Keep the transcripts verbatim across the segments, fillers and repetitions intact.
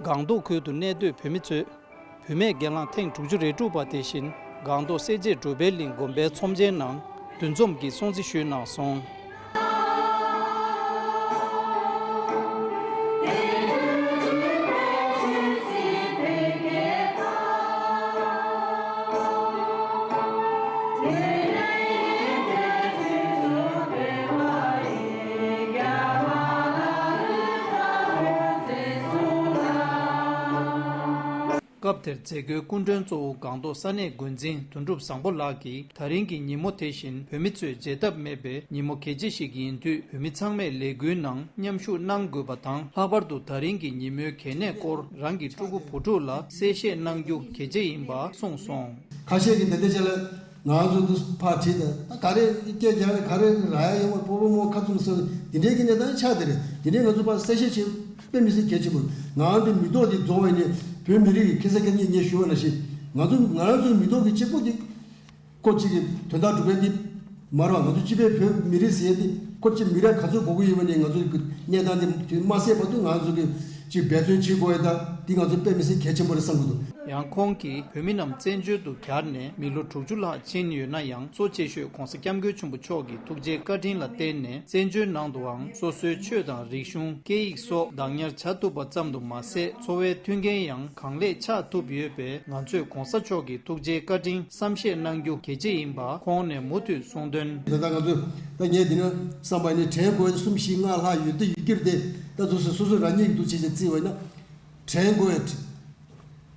སྒང་ཏོག་ཁུལ་དུ་གནས་སྡོད་བོད་མི་ཚོས། བུད་མེད་སྒེར་ལངས་ཐེངས་དྲུག་ཅུ་རེ་དྲུག་པ་དེ་བཞིན་སྒང་ཏོག་སེར་བྱེས་གྲུབ་པའི་གླིང་དགོན་པའི་ཚོམས་ཆེན་ནང་འདུ་འཛོམས་ཀྱིས་སྲུང་བརྩི་ཞུས་གནང་སོང་། སྐབས་དེར་མཛད་སྒོའི་སྐུ་མགྲོན་གཙོ་བོ་སྒང་ཏོག་ས་གནས་འགོ་འཛིན་དོན་གྲུབ་བཟང་པོ་ལགས་ཀྱིས། ད་རིང་གི་ཉིན་མོ་དེ་བཞིན་བོད་མི་ཚོས་བརྗེད་ཐབས་མེད་པའི་ཉིན་མོ་གལ་ཆེ་ཞིག་ཡིན་དུས། བོད་མི་ཚང་མས་ལས་འགུལ་ནང་མཉམ་ཞུགས་གནང་དགོས་པ་དང་། ལྷག་པར་དུ་ད་རིང་གི་ཉིན་མོའི་གལ་གནད་སྐོར་རང་གི་ཕྲུ་གུ་བུ་ཕྲུག་ལ་གསལ་བཤད་གནང་རྒྱུ་གལ་ཆེ་ཡིན་པ་གསུངས་སོང་། ཁ་ཤས་ཀྱིས་ད་ལྟའི་ཆ་ལ་ང་ཚོ་འདི་ཕར་བྲིས་ཏེ། ད་ག་རེ་སྐད་རྒྱག་རེད། ག་རེ་ར་ཡ་ཡོང་བ། སྤོ་བོ་མོ་ཁ་བཙུམ་ཟེར། འདི་འདྲའི་གི་གནས་སྟངས་ཆགས་བསྡད་རེད། འདི་འདྲའི་ང་ཚོ་ཕར་གསལ་བཤད་བྱེད་དཔེ་མི་སྲིད་གལ་ཆེན་པོ་རེད། ང་འདི་མི་ཐོག་འདི་རྫོང་བའི་ནི་བོད་མི་རིགས་ཀྱི་ཁེ་ས་སྐད་ཉིད་ངས་ཞུ་བ་ནང་བཞིན། ང་ཚོ་ང་རང་ཚོའི་མི་ཐོག་གི་གཅིག་པོ་འདི་ཁོ་གཅིག་གི་དོན་དག་སྒྲུབ་མཁན་འདི་མ་རེད་བ། ང་ཚོ་སྤྱི་པའི་བོད་མི་རིགས་ཟེར་འདི་ཁོ་གཅིག་མི་རབས་ག་ཚོད་འགོར་གི་ཡོད་པ་ནི། ང་ཚོ་གི་གནས་སྟངས་འདི་དུས་མ་ཟད་བར་དུ་ང་ཚོ་གི་གཅིག་འབད་བརྩོན་བྱེད་དགོས་ཡ། ད་འདི་ང་ཚོ་དཔེ་མི་སྲིད་གལ་ཆེན་པོ་རེད་བསམ་གི་འདུག། ཡང་ཁོང་གིས་བོད་མི་རྣམས་བཙན་བྱོལ་དུ་གྱར་ནས་མི་ལོ་དྲུག་ཅུ་ལྷག་ཕྱིན་ཡོད་ན་ཡང་། གཙོ་ཆེ་ཤོས་༸གོང་ས་༸སྐྱབས་མགོན་ཆེན་པོ་མཆོག་གི་ཐུགས་རྗེ་བཀའ་དྲིན་ལ་བརྟེན་ནས། བཙན་བྱོལ་ནང་དུའང་སོ་སོའི་ཆོས་དང་རིག་གཞུང་། སྐད་ཡིག་སོགས་བདག་ཉར་བྱ་ཐུབ་པ་ཙམ་དུ་མ་ཟད། འཚོ་བའི་མཐུན་རྐྱེན་ཡང་གང་ལེགས་ཆགས་ཐུབ་ཡོད་པས། ང་ཚོས་༸གོང་ས་མཆོག་གི་ཐུགས་རྗེ་བཀའ་དྲིན་བསམ་ཤེས་གནང་རྒྱུ་གལ་ཆེ་ཡིན་པ་ཁོང་ནས་མུ་མཐུད་གསུངས་དོན། ད་ལྟ་ང་ཚོས་ད་ངས་འདི་ན་བསམ་པ་ནི་དྲན་དགོས་གསུམ་བཞི་ལྔ་ལྷག་ཡོད་དེ་ཡོད་ཀྱི་རེད་དེ། ད་དུང་སོ་སོ་རང་ཉིད་ཀྱི་འདུ་བྱེད་ཅིག་བརྩི་བ་ཡིན་ན། དྲན་དགོས།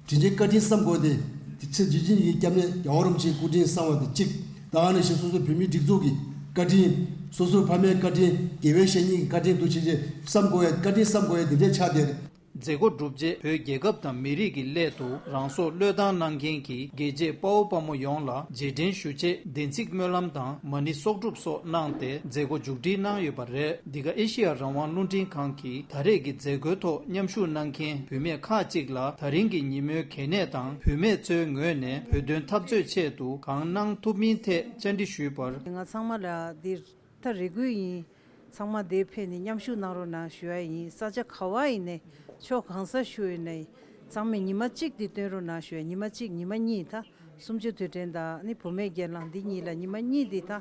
དྲིན་ཆེན་བཀའ་དྲིན་བསམ་དགོས་ཏེ། དེ་ཚེ་རྗེ་བཙུན་གྱི་སྐྱབས་གནས་རྒྱལ་བ་རིན་པོ་ཆེའི་སྐུ་དྲིན་བསམ་པ་དེ་གཅིག། ད་ནི་ཞེས་སོ་སོའི་བོད་མིའི་སྒྲིག་འཛུགས་ཀྱི་བཀའ་དྲིན། སོ་སོའི་ཕ་མའི་བཀའ་དྲིན། དགེ་བའི་བཤེས་གཉེན་གྱི་བཀའ་དྲིན། འདུ་བྱེད་ཅེས་བསམ་དགོས་ཡ། བཀའ་དྲིན་བསམ་དགོས་ཡ་དེ་འདྲའི་ཆགས་བསྡད་རེད། མཛད་སྒོ་གྲུབ་རྗེས་བོད་རྒྱལ་ཁབ་དང་མི་རིགས་ཀྱི་སླད་དུ་རང་སྲོག་བློས་བཏང་གནང་མཁན་གྱི་རྒྱལ་གཅེས་དཔའ་བོ་དཔའ་མོ་ཡོངས་ལ་རྗེས་དྲན་ཞུ་ཆེད་བདེན་ཚིག་སྨོན་ལམ་དང་མ་ཎི་གསོག་སྒྲུབ་སོགས་གནང་སྟེ་མཛད་སྒོ་མཇུག་སྒྲིལ་གནང་ཡོད་པ་རེད། འདི་ག་ཨེ་ཤི་ཡ་རང་དབང་རླུང་འཕྲིན་ཁང་གིས་ད་རེས་ཀྱི་མཛད་སྒོའི་ཐོག་མཉམ་ཞུགས་གནང་མཁན་བུད་མེད་ཁག་ཅིག་ལ་ད་རིང་གི་ཉིན་མོའི་གལ་གནད་དང་བུད་མེད་ཚོའི་ངོས་ནས་བོད་དོན་འཐབ་རྩོད་ཆེད་དུ་གང་གནང་ཐུབ་མིན་ཐད་བཅར་འདྲི་ཞུས་པར། ང་ཚང་མ་ལ་འདིར་ད་རེ་སྐུལ་ཡིན། ཚང་མ་འདིར་ཕེབས་ནས་མཉམ་ཞུགས་གནང་རོགས་གནང་ཞུ་ཡ་ཡིན། ས་ཆ་ག་བ་ཡིན་ནའི་ཕྱོགས་གང་སར་བཞུགས་ཡོད་ནའི་ཚང་མས་ཉི་མ་གཅིག་འདི་སྟོན་རོགས་གནང་ཞུ་ཡ། ཉི་མ་གཅིག་ཉི་མ་གཉིས། ད་གསུམ་བཅུ་དུས་དྲན་དང་ནི་བུད་མེད་སྒེར་ལངས་འདི་གཉིས་ལ་ཉི་མ་གཉིས་འདི་ད་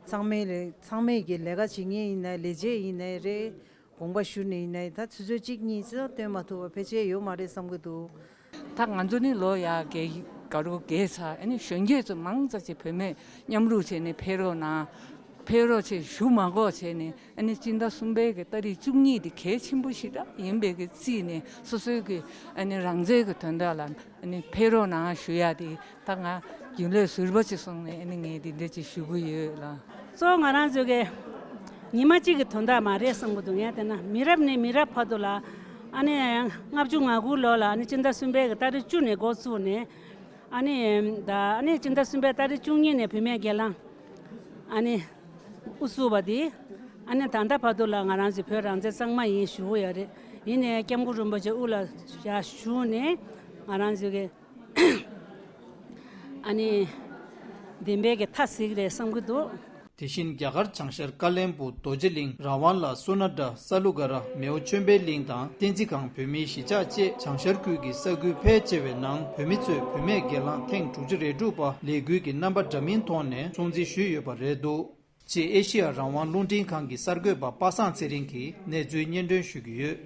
ཚང་མས་ལས་ཚང་མས་ཀྱི་ལས་ཀ་བྱེད་མཁན་ཡིན་ནའི་ལས་བྱེད་ཡིན་ནའི་རེད། དགོངས་པ་ཞུ་ནས་ཡིན་ནའི་ད་ཆུ་ཚོད་གཅིག་གཉིས་ཙམ་སྟོན་མ་ཐུབ་པ་ཕལ་ཆེར་ཡོད་མ་རེད་བསམ་གྱི་འདུག། ད་ང་ཚོ་ནི་ལོ་ཡ་བརྒལ་ག་རུ་བརྒལ་ཚར། ཨ་ནི་གཞོན་སྐྱེས་ཚོ་མང་ཙམ་ཅིག་བུད་མེད་མཉམ་རུབ་བྱས་ནས་ཕེབས་རོགས་གནང་། ཕེབས་རོགས་བྱས་ཞུ་མ་དགོས་བྱས་ནས། ཨ་ནི་སྤྱི་ཟླ་གསུམ་པའི་གི་ཏ་རིག་བཅུ་གཉིས་དེ་གལ་ཆེན་པོ་ཞིག་ད་ཡིན་པའི་གི་རྩིས་ནས་སོ་སོའི་གི་ཨ་ནི་རང་བཙན་གི་དོན་དག་ལ་ཨ་ནི་ཕེབས་རོགས་གནང་ཞུ་ཡ་དེ། ད་ང་རྒྱུན་ལས་ཟུར་པ་ཅིག་སོང་ནས་ཨ་ནི་ངས་འདི་འདྲ་ཅིག་ཞུ་གི་ཡོད་ལ། གཙོ་བོ་ང་རང་ཚོ་གི་ཉི་མ་གཅིག་གི་དོན་དག་མ་རེད་བསམ་གི་འདུག། ངས་བལྟས་ན་མི་རབས་ནས་མི་རབས་བར་དུ་ལ་ཨ་ནི་ལྔ་བཅུ་ང་དགུ་ལོ་ལ་ཨ་ནི་སྤྱི་ཟླ་གསུམ་པའི་གི་ཏ་རིག་བཅུ་ནས་འགོ་བཙུགས་ནས་ཨ་ནི་ད་ཨ་ནི་སྤྱི་ཟླ་གསུམ་པའི་ཏ་རིག་བཅུ་གཉིས་ནས་བུད་མེད་སྒེར་ལངས་ཨ་ནི་དབུ་བཙུགས་པ་དེ་ཨ་ནི་ད་ལྟ་བར་དུ་ལ་ང་རང་ཚོ་བོད་རང་བཙན་གཙང་མ་ཡིན་ཞུ་གི་ཡོད་རེད། ཡིན་ནའི་སྐྱབས་མགོན་རིན་པོ་ཆེ་དབུ་ལ་ཞུགས་ནས་ང་རང་ཚོ་གི་ཨ་ནི་བདེན་པའི་གི་མཐའ་གཟིགས་རེད་བསམ་གྱི་འདུག། དེ་བཞིན་རྒྱ་གར་བྱང་ཤར་ཀ་བློན་སྦུག་རྡོ་རྗེ་གླིང་། རང་དབང་ལ་སོ་ན་ཌ། ས་ལུ་ག་ར། མེའོ་ཆོས་འཕེལ་གླིང་དང་བསྟན་འཛིན་ཁང་བོད་མིའི་གཞིས་ཆགས་བཅས་བྱང་ཤར་ཁུལ་གྱི་ས་ཁུལ་ཕལ་ཆེ་བའི་ནང་བོད་མི་ཚོས་བུད་མེད་སྒེར་ལངས་ཐེངས་དྲུག་ཅུ་རེ་དྲུག་པ་ལས་འགུལ་གྱི་རྣམ་པ་འདྲ་མིན་ཐོག་ནས་སྲུང་བརྩི་ཞུས་ཡོད་པ་རེད་འདུག། ཅེས་ཨེ་ཤི་ཡ་རང་དབང་རླུང་འཕྲིན་ཁང་གི་གསར་འགོད་པ་པ་སངས་ཚེ་རིང་གིས་གནས་ཚུལ་སྙན་སྒྲོན་ཞུ་གི་ཡོད།